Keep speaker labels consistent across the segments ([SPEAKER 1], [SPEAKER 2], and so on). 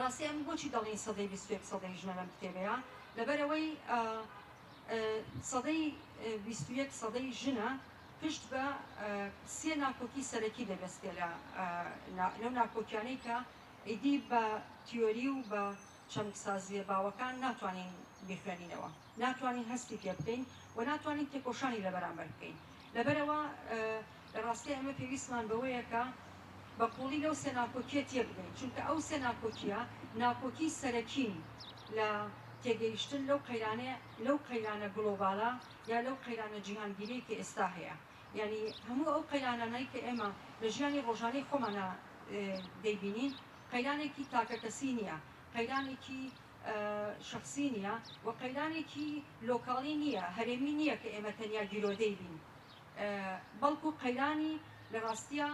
[SPEAKER 1] ڕاستی ئەم بۆچی دەڵێین سەدەی 21 سەدەی ژنە لەم کتێبەیە؟ لەبەرئەوەی سەدەی 21 سەدەی ژنە پشت بە سێ ناکۆکی سەرەکی دەبەستێ لە لەو ناکۆکیانەی کە ئیدی بە تیۆری و بە چەمکسازییە باوەکان ناتوانین بیخوێنینەوە، ناتوانین هەستی پێ بکەین و ناتوانین تێکۆشانی لە بەرامبەر بکەین. لەبەرئەوە لە ڕاستیا ئێمە پێویستمان بەوەیە کە بە قووڵی لەو سێ ناکۆکییە تێبگەین، چونکە ئەو سێ ناکۆکییە ناکۆکی سەرەکین لە تێگەیشتن لەو قەیرانە لەو قەیرانە گڵۆبالە یا لەو قەیرانە جیهانگیرەی کە ئێستا هەیە. یانی هەموو ئەو قەیرانانەی کە ئێمە لە ژیانی ڕۆژانەی خۆمانا دەیبینین قەیرانێکی تاکەکەسی نییە، قەیرانێکی شەخسی نییە و قەیرانێکی لۆکاڵی نییە، هەرێمی نییە کە ئێمە تەنیا گیرۆدەی بین، بەڵکو قەیرانی لە ڕاستیا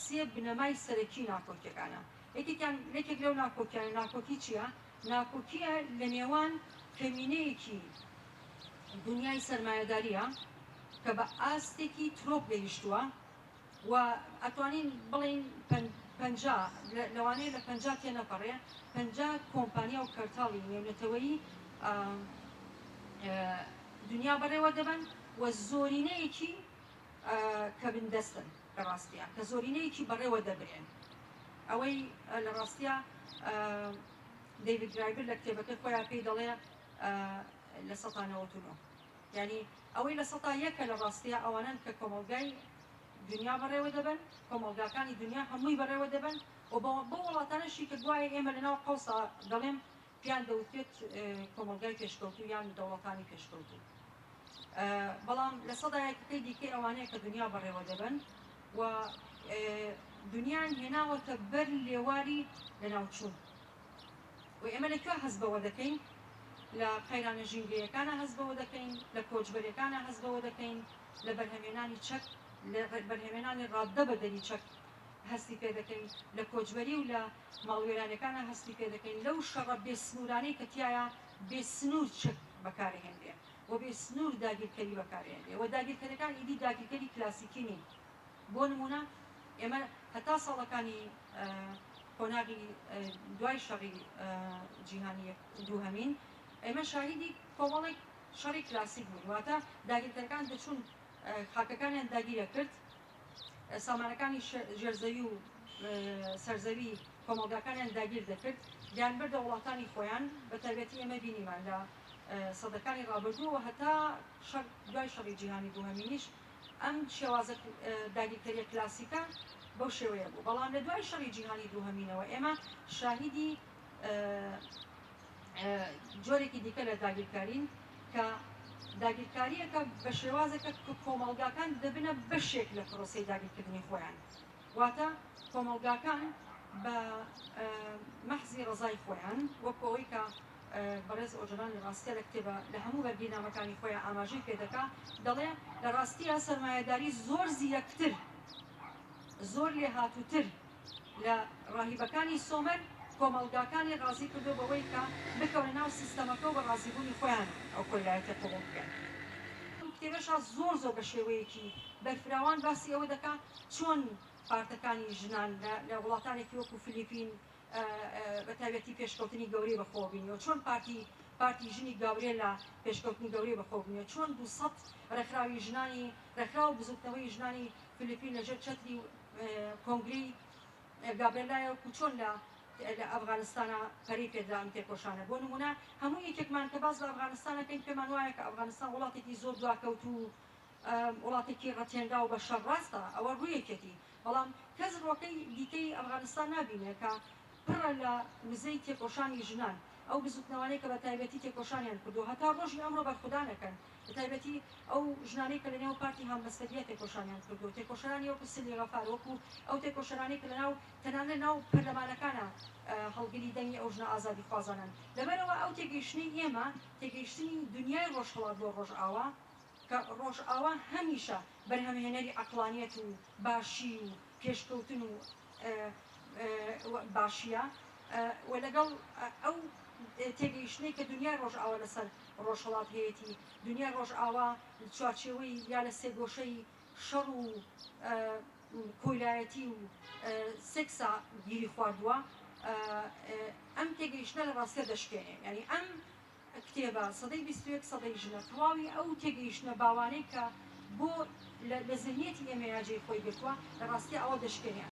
[SPEAKER 1] سێ بنەمای سەرەکی ناکۆکیەکانە. یەکێکیان یەکێک لەو ناکۆکیانە ناکۆکی چییە؟ ناکۆکییە لە نێوان کەمینەیەکی دونیای سەرمایەدارییە کە بە ئاستێکی ترۆپ گەیشتووە و ئەتوانین بڵێین 50 لەوانەیە لە 50 تێنەپەڕێ 50 کۆمپانیا و کەرتاڵی نێونەتەوەیی دنیا بەڕێوە دەبەن و زۆرینەیەکی کە بندەستن لە ڕاستیا کە زۆرینەیەکی بەڕێوە دەبرێن ئەوەی لە ڕاستیا دەیڤید گرایبر لە کتێبەکەی خۆیان پێی دەڵێ 99%. یانی ئەوەی لە سەتا یەکە لە ڕاستیا ئەوانەن کە کۆمەڵگای دنیا بەڕێوە دەبەن، کۆمەڵگاکانی دنیا هەمووی بەڕێوە دەبەن و بەو وڵاتانەشی کە گوایە ئێمە لەناو قەوسا دەڵێم پێیان دەوترێت کۆمەڵگای پێشکەوتوو یان دەوڵەتانی پێشکەوتوو. بەڵام لە سەدا یەکەکەی دیکەی ئەوانەیە کە دنیا بەڕێوە دەبەن و دنیایان هێناوەتە بەر لێواری لەناوچوون. و ئێمە لە کوێ هەست بەوە دەکەین؟ لە قەیرانە ژینگەیەکانا هەست بەوە دەکەین، لە کۆچبەریەکانا هەست بەوە دەکەین، لە بەرهەمێنانی چەک، لە بەرهەمێنانی ڕاددە بەدەری چەک هەستی پێ دەکەین، لە کۆچبەری و لە ماڵوێرانیەکانا هەستی پێ دەکەین، لەو شەڕە بێ سنوورانەی کە تیایا بێ سنوور چەک بەکارئەهێنرێ و بێ سنوور داگیرکەری بەکارئەهێنرێ و داگیرکەرەکان ئیدی داگیرکەری کلاسیکی نین. بۆ نموونە ئێمە هەتا ساڵەکانی قۆناغی دوای شەڕی جیهانی دووهەمین ئێمە شاهیدی کۆمەڵێک شەڕی کلاسیک بووین، واتە داگیرکەرەکان دەچوون خاکەکانیان داگیرەکرد، سامانەکانی ژێرزەوی و سەرزەوی کۆمەڵگاکانیان داگیر دەکرد، دەیانبردە وڵاتانی خۆیان، بە تایبەتی ئێمە بینیمان لە سەدەکانی ڕابردووەوە هەتا شەڕ دوای شەڕی جیهانی دووهەمینیش ئەم شێوازە داگیرکەریە کلاسیکە بەو شێوەیە بوو، بەڵام لە دوای شەڕی جیهانی دووهەمینەوە ئێمە شاهیدی جۆرێکی دیکە لە داگیرکارین کە داگیرکارییەکە بە شێوازێکە کە کۆمەڵگاکان دەبنە بەشێک لە پرۆسەی داگیرکردنی خۆیان، واتە کۆمەڵگاکان بە مەحزی ڕەزای خۆیان وەکو ئەوەی کە بەڕێز ئۆجەلان لە ڕاستیا لە کتێبە لە هەموو بەرگینامەکانی خۆیا ئاماژەی پێ دەکا دەڵێ لە ڕاستیا سەرمایەداری زۆر زیرەکتر زۆر لێهاتووتر لە ڕاهیبەکانی سۆمەر کۆمەڵگاکانی ڕازی کردووە بەوەی کە بکەونە ناو سیستەمەکە و بە ڕازیبوونی خۆیان ئەو کۆیلایەتیە قبوڵ بکەن. ئەم کتێبەشا زۆر زۆر بە شێوەیەکی بەرفراوان باسی ئەوە دەکا چۆن پارتەکانی ژنان لە وڵاتانێکی وەکو فلیپین بە تایبەتی پێشکەوتنی گەورەی بەخۆوە بینیوە، چۆن پارتی پارتی ژنی گابرێلا پێشکەوتنی گەورەی بەخۆوە بینیوە، چۆن 200 ڕێکخراوی ژنانی ڕێکخراو و بزووتنەوەی ژنانی فلیپین لەژێر چەتری کۆنگرەی گابرێلایە و چۆن لە لە ئەفغانستانا پەرەی پێدرا ئەم تێکۆشانە. بۆ نموونە هەموو یەکێکمان کە باس لە ئەفغانستان ئەکەین پێمان وایە کە ئەفغانستان وڵاتێکی زۆر دواکەوتوو و وڵاتێکی ڕەتێنراو بە شەڕ، ڕاستە ئەوە ڕوویەکیەتی، بەڵام کەس ڕووەکەی دیکەی ئەفغانستان نابینێ کە پڕە لە وزەی تێکۆشانی ژنان، ئەو بزوتنەوانەی کە بە تایبەتی تێکۆشانیان کردووە هەتا ڕۆژی ئەمڕۆ بەرخودان ئەکەن، بە تایبەتی ئەو ژنانەی کە لەنێو پارتی هامبەستەگییا تێکۆشانیان کردووە، تێکۆشەرانی وەکو سلی غەفار، وەکو ئەو تێکۆشەرانەی کە لەناو تەنانەت لەناو پەرلەمانەکانا هەڵگری دەنگی ئەو ژنە ئازادیخوازانەن. لەبەرئەوە ئەو تێگەیشتنەی ئێمە، تێگەیشتنی دونیای ڕۆژهەڵات بۆ ڕۆژئاوا، کە ڕۆژئاوا هەمیشە بەرهەمهێنەری عەقڵانیەت و باشی و پێشکەوتن و باشیە و لەگەڵ ئەو تێگەیشتنەی کە دونیای ڕۆژئاوا لەسەر ڕۆژهەڵات هەیەتی، دونیای ڕۆژئاوا لە چوارچێوەی یا لە سێگۆشەی شەڕ و کۆیلایەتی و سێکسا گیری خواردووە، ئەم. تێگەیشتنە لە ڕاستیا دەشکێنێ. یانی ئەم کتێبە، سەدەی 21 سەدەی ژنە، تەواوی ئەو تێگەیشتنە باوانەی کە بۆ لە زهنیەتی ئێمەیا جێی خۆی گرتووە، لە ڕاستیا ئەوە دەشکێنێ.